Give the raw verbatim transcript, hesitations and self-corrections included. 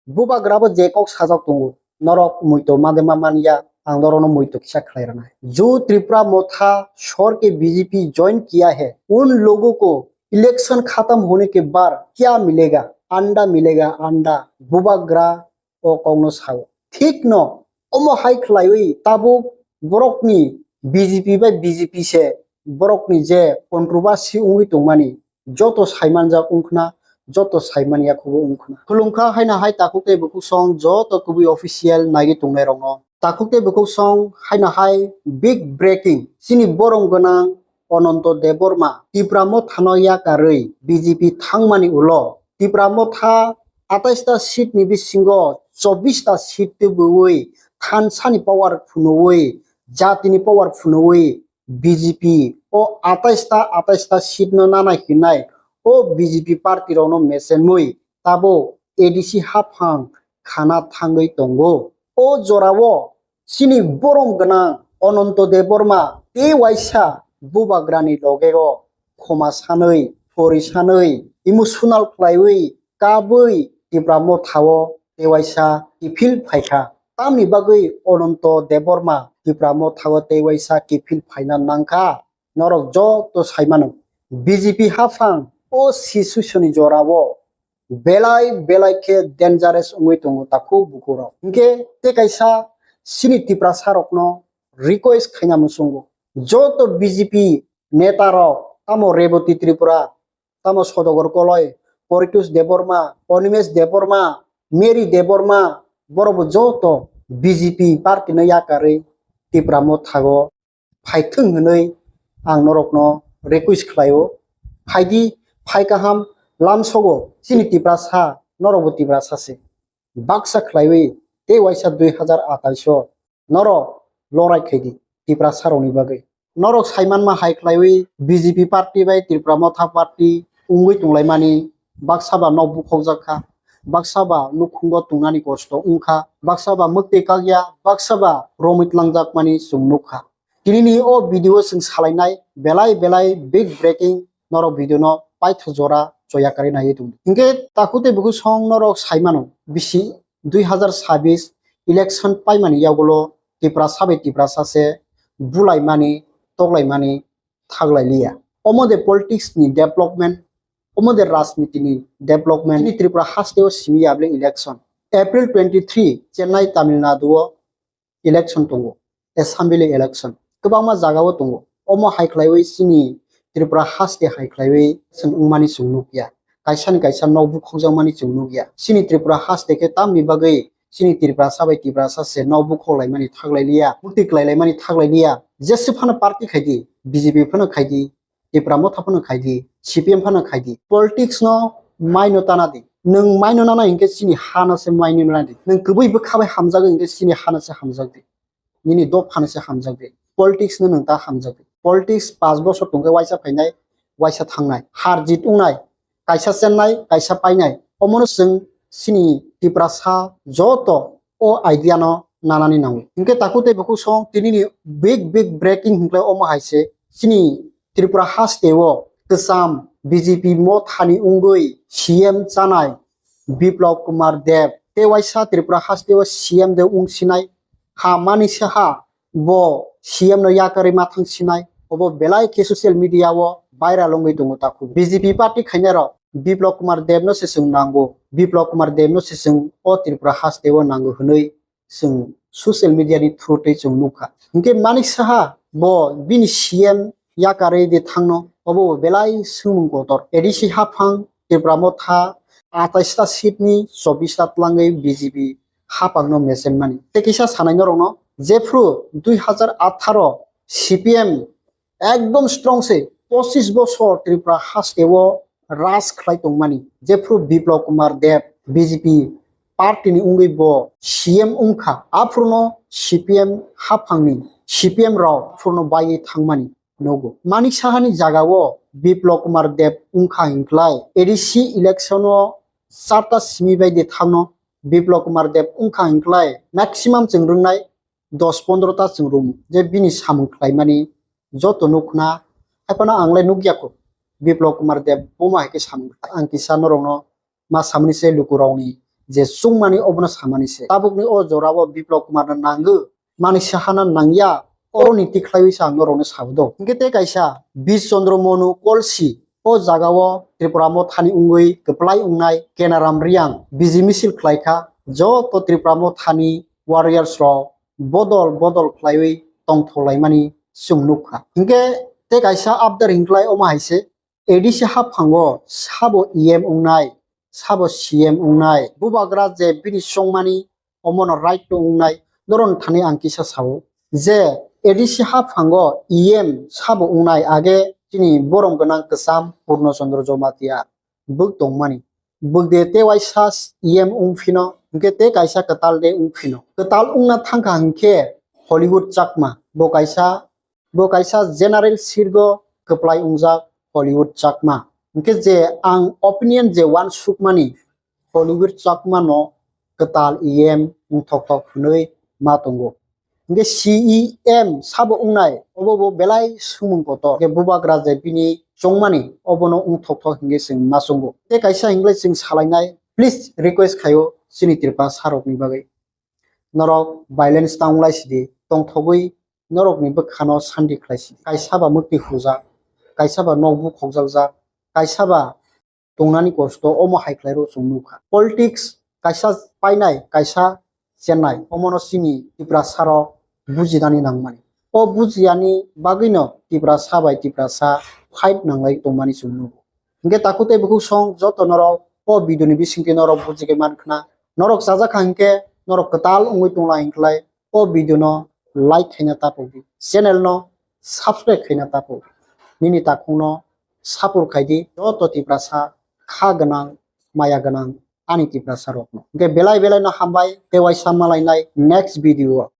Bubagra bo je kok sajak tongo, norok muito made ma manya, ang norokno muito kisa khlai rwnai. Jo Tipra Motha sor ke B J P join kiya hai, un logo ko election khatam hone ke baad kya milega? Anda milega, anda. Bubagra o kokno sao. Thik no, omo hai khlaiwi tabuk borokni B J P bai B J P se borokni je controversy wngwi tongmani, joto saimanjak wngkhna, joto saimani yakhubo wngkhna. Khulumkha haino hai takhuk tei bukhuk song joto kubui official naiwi tongnairokno. Takhuk tei bukhuk song haino hai big breaking. Chini borom gwnang Ananto Debbarma Tipra Mothano yakarwi B J P thangmani ulo Tipra Motha atais ta seat ni bisingo chobbish ta seat tubuwi thansani power phunuwi, jatini power phunuwi B J P o atais ta, atais ta seat no nana hinai o B J P party rokno mesenwi tabo A D C haphang khana thangwi tongo. O jorao chini borom gwnang Ananto Debbarma tei waisa Bubagrani logego khoma sanwi, phori sanwi, emotional khlaiwi, kabwi Tipra Mothao tei waisa kiphil phaikha. Tamni bagwi Ananto Debbarma Tipra Mothao tei waisa kiphil phaina nangkha? Norok joto saimano, B J P haphang o situation ni jorao belai belai khe dangerous wngwi tongo takhuk bukhuk rok. Hinkhe tei kaisa chini Tiprasa rokno request khaina muchungo, joto B J P neta rok, tamo Reboti Tripura, tamo Sodogor Koloi, Paritosh Debbarma, Animesh Debbarma, Mary Debbarma, borok bo joto B J P party no yakarwi Tipra Mothao phaithwng hwnwi ang norokno request khlaio. Phaidi, phai kaham, lamsogo chini Tiprasa, norokbo Tiprasa se. Baksa khlaiwi tei waisa dui hazar atais o norok lorai khaidi Tiprasa rokni bagwi. Norok saimanma hai khlaiwi B J P party bai Tipra Motha party wngwi tonglaimani, baksa ba nok bukhokjak kha, baksa ba nukhungo tongnani kosto wngkha, baksa ba mwktwi kakya, baksa ba romwi twlangjakmani chwng nukha. Tinini o video chwng salainai belai belai big breaking norok video no paitho jora choya karwi naiwi tongo. Hinkhe takhuk tei bukhuk song norok saimano bisi dui hazar sabis election paimani yagulo Tiprasa bai Tiprasa se bulaimani, toklaimani thaklailiya. Omo de politics ni development, omo de rajniti ni development. Chini Tripura haste o simi yable election. April twenty three Chennai, Tamil Nadu o election tongo, assembly election. Kwbangma jagao tongo. Omo hai khlaiwi chini Tripura haste hai khlaiwi chwng wngmani chwng nukya. Kaisa ni kaisa nok bukhokjakmani chwng nukya. Chini Tripura haste khe tamni bagwi chini Tiprasa bai Tiprasa se nok bukhok laimani thaklailiya, mukti kwlai laimani thaklailiya. Jesa phano party khaidi, B J P phano khaidi, Tipra Motha phano khaidi, C P M phano khaidi. Politics no maino tana di. Nwng maino nana hinkhe chini hano se maino nana di. Nwng kwbwi bwkha bai hamjagwi hinkhe chini hano se hamjak di. Nini dophano se hamjak di. Politics no nwng ta hamjak di. Politics paanch bosor tongkhe waisa phainai, waisa thangnai. Har jit wngnai, kaisa chennai, kaisa painai. Omono chwng chini Tiprasa joto o idea no nanani nango. Hinkhe takhuk tei bukhuk song tinini big big breaking hinkhe omo hai se chini Tripura haste o kwcham B J P mothani wngwi C M chanai Biplab Kumar Deb tei waisa Tripura haste o C M de wngsinai ha mani se ha bo C M no yakarwi ma thang sinai, obo belai khe social media o viral wngwi tongo takhuk. B J P party khainai rok Biplab Kumar Deb no se chwng nango, Biplab Kumar Deb no se chwng o Tripura haste o nango hwnwi chwng social media ni through tei chwng nukha. Hinkhe Manik Saha bo bini C M yakarwi de thangno, obo bo belai swngmung kotor. A D C haphang Tipra Motha atais ta seat ni chobbish ta twlangwi B J P haphangno mesenmani. Tei kisa sanai norokno, jephru dui hazar atharo C P M ekdom strong se, pochis bosor Tripura haste o raj khlai tongmani, jephru Biplab Kumar Deb B J P party ni wngwi bo C M wngkha, aphruno C P M haphangni C P M rok aphruno baiwi thangmani nugo. Manik Sahani jagao Biplab Kumar Deb wngkha hinklai A D C election o charta simi bai de thangno Biplab Kumar Deb wngkha hinklai maximum chwng rwngnai dos pondro ta chwng rwmung je bini samung khlaimani joto nukhna, haiphano anglai nukya kho Biplab Kumar Deb buma hai khe samung khlai. Ang kisa norokno ma samani se lukurokni je chwngmani obono samani se. Tabukni o jorao Biplab Kumar no nango, mani sahana nangya, oroni tikhlaiwi sa ang norokno sabo do. Hwnkhe tei kaisa Bish Chandra Manu Kolsi o jagao Tripura Mothani wngwi kwplai wngnai Kenaram Reang B J misil khlaikha, joto Tripura Mothani warriors rok bodol bodol khlaiwi tongthok laimani chwng nukha. Hwnkhe tei kaisa update hinklai omo hai se, A D C haphango sabo E M wngnai, sabo C M wngnai, bubagra je bini chongmani omono right to wngnai, norokni thani ang kisa sao je A D C haphango E M sabo wngnai age chini borom gwnang kwcham Purno Chandra Jamatia bwk tongmani. Bwk de tei waisa E M wng phino, hwnkhe tei kaisa kwtal de wng phino. Kwtal wngna thangkha hwnkhe Hollywood Chakma, bo kaisa, bo kaisa general sirgo kwplai wngjak Hollywood Chakma. Hwnkhe je ang opinion je uansukmani, Hollywood Chakma no kwtal E M wngthok thok hwnwi ma tongo. Hwnkhe C E M sabo wngnai, obo bo belai sumung kotor. Hwnkhe bubagra je bini chongmani, obono wngthok thok hwnkhe chwng ma chongo. Tei kaisa hinglai chwng salainai, please request khaio chini Tripura sarokni bagwi. Norok violence ta wnglai sidi, tongthogwi norokni bwkhano santi khlai sidi. Kaisa ba mwktwi hujak, kaisa ba nok bukhokjakjak, kaisa ba tongnani kosto omo hai khlai rw chwng nukha. Politics kaisa painai, kaisa chennai, omono chini Tiprasa rok bujinani nangmani. O bujiyani bagwino Tiprasa bai Tiprasa fight nanglai tongmani chwng nugo. Hwnkhe takhuk tei bukhuk song joto norok o video ni bisingtwi norok bujigwi mankhna. Norok chajakha hwnkhe norok kwtal wngwi tongla hinklai o video no like khaina tapokdi, channel no subscribe khaina tapokdi. Nini takhukno support khaidi joto Tiprasa kha gwnang, maya gwnang ani Tiprasa rokno. Hwnkhe belai belai no hambai, tei waisa malainai next video o.